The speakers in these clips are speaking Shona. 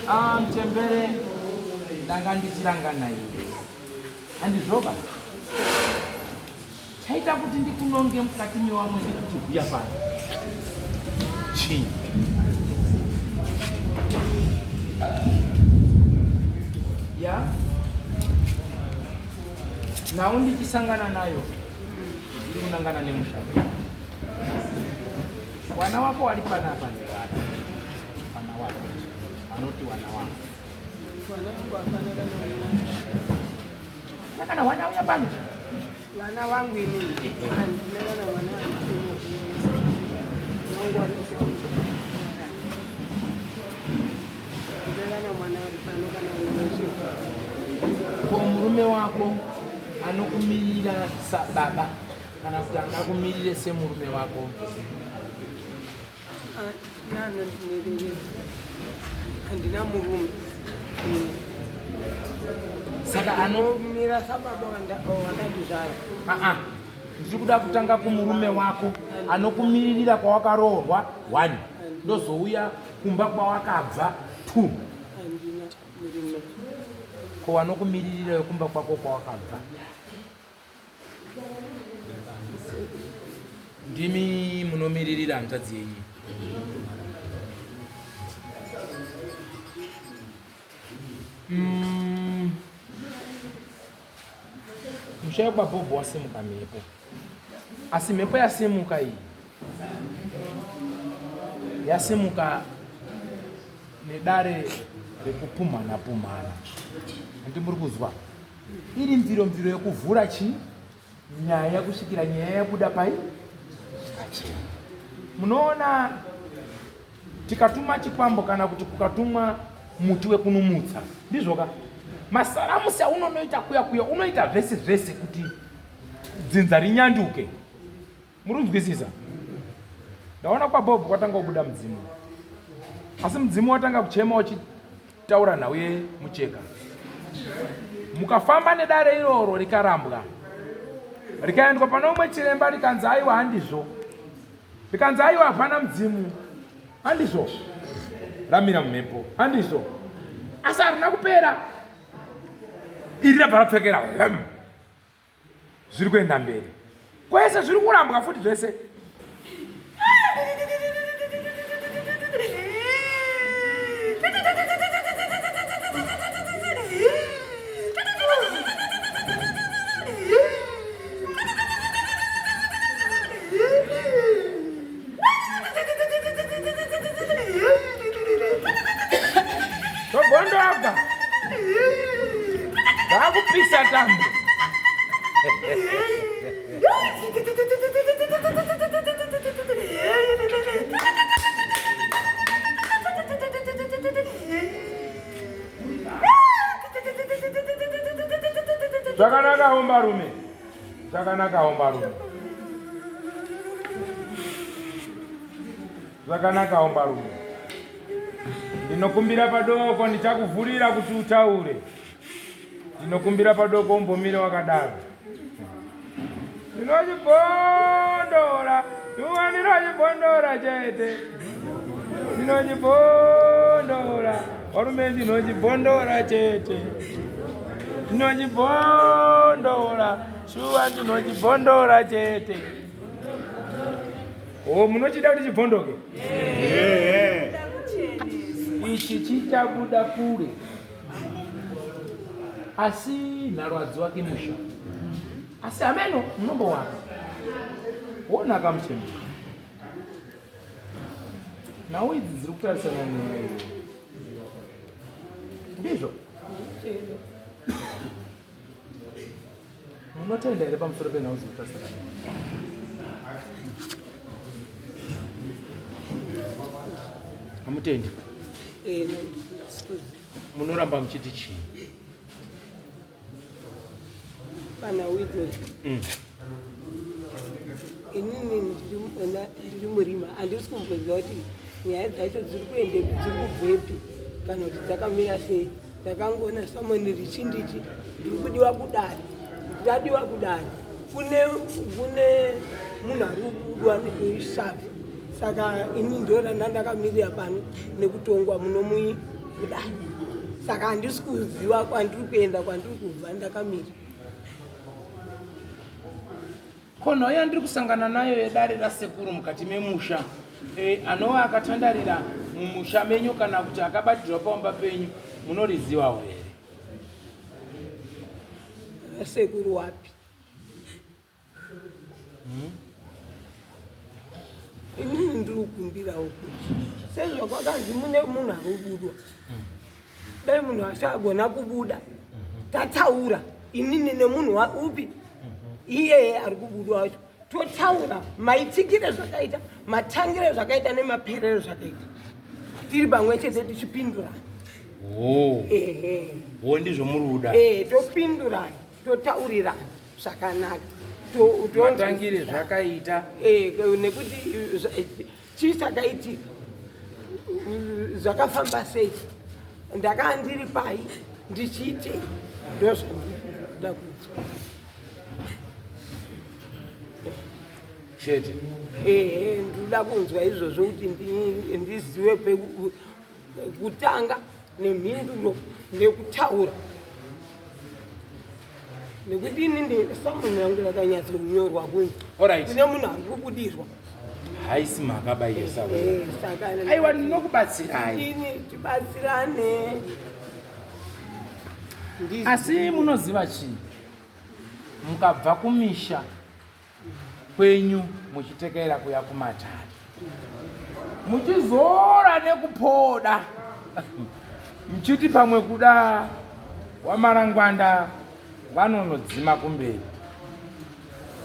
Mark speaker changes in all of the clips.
Speaker 1: Ah, mchembere ndanga ndichirangana iwe handizvoba chaita kuti ndikunonge mukati mewamwe ndikuti huya pano chii ya nhau ndichisangana nayo ndiri kunangana nemusha Wana wako wali panapa ndevana wana wako vanoti wana wako kana wana uya pano
Speaker 2: vana vangu inini handina kana mwana kana mwana ari pano kana
Speaker 1: ko murume wako anokumirira sababa kana kuti angakumirire semurume wako
Speaker 2: handina murume
Speaker 1: saka
Speaker 2: anomira sababa wakandizvara
Speaker 1: aa ndiri kuda kutanga kumurume wako anokumiririra kwawakaroorwa one ndozouya kumba kwawakabva two ko wanokumiririra kumba kwako kwawakabva Ndimi munomiririra hanzvadzi yenyu. Mm. Musha wekwaBhobho wasimuka mhepo. Asi mhepo yasimuka iyi yasimuka nedare rekupumhana pumhana. Handi muri kuzwa? Iri mviro mviro yekuvhura chi nyaya kusvikira nyaya yabuda pai pachena. Munoona tikatuma chikwambo kana kuti kukatumwa muti wekunumutsa ndizvoka masaramusi aunonoita kuya kuya unoita zvese zvese kuti dzinza rinyanduke Muri kunzwisisa? Ndaona kwaBob kwatanga kubuda mudzimu. Asi mudzimu watanga kuchema uchitaura nhau yemucheka. Mukafamba nedare iroro rikarambwa. Rikaendwa pane umwe chiremba rikanzi aiwa handizvo. Rikanzi aiwa hapana mudzimu. Handizvo. Ramira mumhepo. Handizvo. Asi harina kupera. Iri rabva rapfekera. Zviri kuenda mberi kwese, zviri kurambwa futi zvese. Tobondoga. Ndakupisa tambo. Zvakanaka hombarume. Zvakanaka hombarume. Zvakanaka hombarume. Ndinokumbira padoko ndichakuvhurira kuti utaure. Ndinokumbira padoko umbomire wakadaro. Ndinochibondora, zuva ndinochibondora chete. Ndinochibondora, varume ndinochibondora chete. Ndinochibondora, shuwa ndinochibondora chete. Oh, munochida kuti chibondoke? Ichi chichabuda kure. Asi nharo hadziwaki musha. Asi hameno munombowaka. Wona kamuchemo. Nhau idzi dziri kutarisana newe. Ndizvo. Munotenda here pamusoro penhau dziri kutarisana newe? Hamutendi?
Speaker 2: Eh,
Speaker 1: Munoramba muchiti chii?
Speaker 2: Panhau idzodzo. Inini ndiri murima handisi kumboziva kuti nyaya dzacho dziri kuendepi dziri kubvepi kana kuti dzakamira sei. Ndakangoona samoni richinditi ndiri kudiwa kudare, ndadiwa kudare kune kune munhu ari kubudiwa nesavi saka ini ndoranda ndakamirira pano nekutongwa muno mui kudai saka handisi kuziva kwandiri kuenda kwandiri kubva ndakamira
Speaker 1: Ko nhau yandiri kusangana nayo yedare rasekuru mukati memusha e, anova akatandarira mumusha menyu kana kuti akabatirwa paumba penyu munorizivawo here?
Speaker 2: Rasekuru wapi? Hmm? Inini ndiri kukumbirawo kuti sezvakwakanzi mune munhu arobudwa hmm. dai munhu asagona kubuda hmm. tataura inini nemunhu upi iyeye ari kubudwa wacho totaura maitikire zvakaita matangire zvakaita nemaperero zvakaita tiri pamwe chete tichipindurana
Speaker 1: oh. ehe wo ndizvo muri kuda
Speaker 2: eh topindurana totaurirana zvakanaka
Speaker 1: matangire zvakaita
Speaker 2: eh, nekuti chii chakaitika zvakafamba sei ndakaa ndiri pai ndichiitei ndozvandinoda kunzwa
Speaker 1: chete
Speaker 2: ehe ndinoda kunzwa izvozvo kuti ndizive kutanga nemhinduro nekutaura nekuti ini ndisamuni yangu yakanyatsonyorwa kunzi kune munhu ari kubudirwa
Speaker 1: haisi mhaka baiyo eh, aiwa ndinokubatsirai
Speaker 2: ini tibatsirane
Speaker 1: asi munoziva chii mukabva kumisha kwenyu muchitekeera kuya kumatare muchizora nekupoda muchiti pamwe kuda wamarangwanda vanonodzima kumberi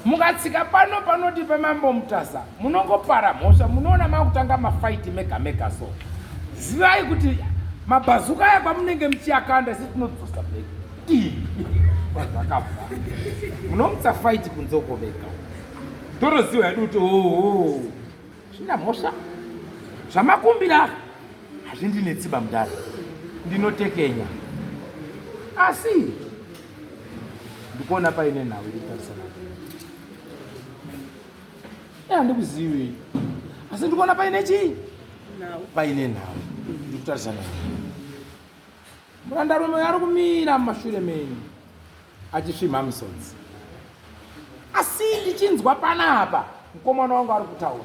Speaker 1: mukatsika pano panoti pamambo mutasa munongopara mhosva munoona makutanga mafaiti mega mega so zivai kuti mabhazuka aya kwamunenge muchiyakanda isi tinodzosa back kwazvakabva munomutsa fight kunze uko vega toroziva hedu kuti oho zvina mhosva zvamakumbira hazvindinetsi bamudara ndinotekenya asi ndikuona paine nhau iri kutarisana handikuzivi asi ndikuona paine chii paine nhau iri kutarisana Murandarume ari kumira mumashure menyu achisvimha misodzi. Asi ndichinzwa panapa mukomana wangu ari kutaura.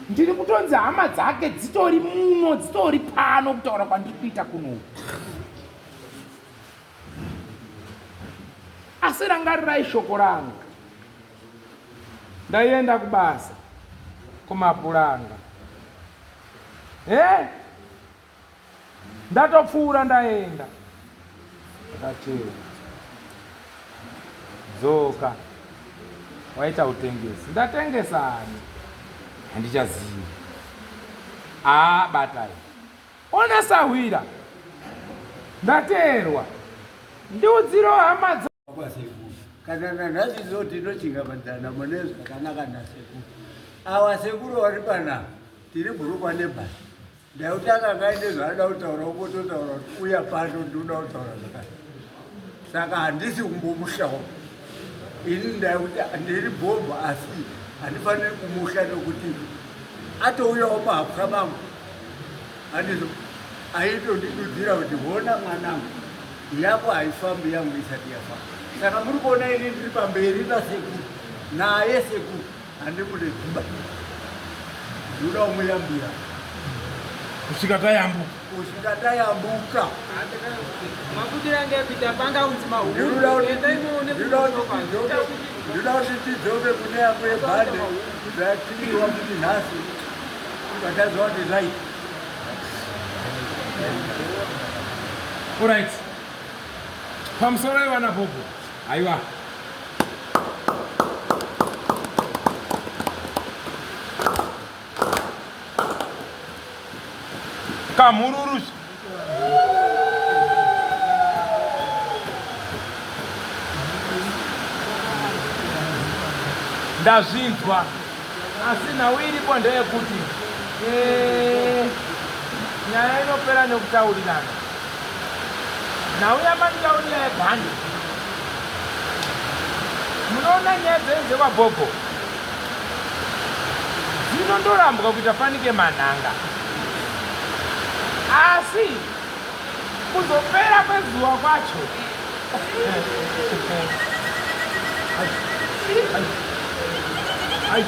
Speaker 1: Ndiri kutonzi hama dzake dzitori muno, dzitori pano kutaura kwandiri kuita kuno. Asi rangarirai shoko rangu. Ndaienda kubasa kumapuranga. Hey? Ndatopfuura ndaenda. Ndakateera. Dzoka. Waita utengesi. Ndatengesa ani? Handichazivi. Ah, batai. Ona sahwira. Ndateerwa. Ndiudziro hama dza
Speaker 3: kwasekuru kana nanhasi so tinochingamadzana mune zvakanaka nasekuru awa sekuru vari panapa tiri bhurukwa nebhasi Ndakuti akanga aine zvaada kutaura ungototaura kuti uya pano ndinoda kutaura zvakati. Saka handisi kumbomushawo. Ini ndakuti ndiri bhobho asi handifaniri kumusha nokuti atouyawo pahapwa mangu. Handizvo aitondidudzira kuti hona mwanangu yako haifambi yangu isati yafamba. Saka muri kuona ini ndiri pamberi pasekuru naye sekuru. Handibude dzimba. Ndinoda kumuyambira.
Speaker 1: Kusvika tayambuka.
Speaker 3: Kusvika tayambuka.
Speaker 4: Mabudira ngekuita panga unzi mahuru. Endai muone
Speaker 3: Ndinoda kuti tidzoke kune yako yebhande zvayatiriwa kuti nhasi vataziva kuti zvaita.
Speaker 1: Alright. Pamusoro ivana Bobo. Aiwa. Kamhururu. Ndazvinzwa. Asi nhau iripo ndeyekuti eh, nyaya inopera nekutaurirana. Nhau yamanditaurira yebhandi munoona nyaya dzenyu dzekwagogo dzinondorambwa kuita fanike manhanga. Asi kuzopera kwezuva kwacho ai, ai, ai.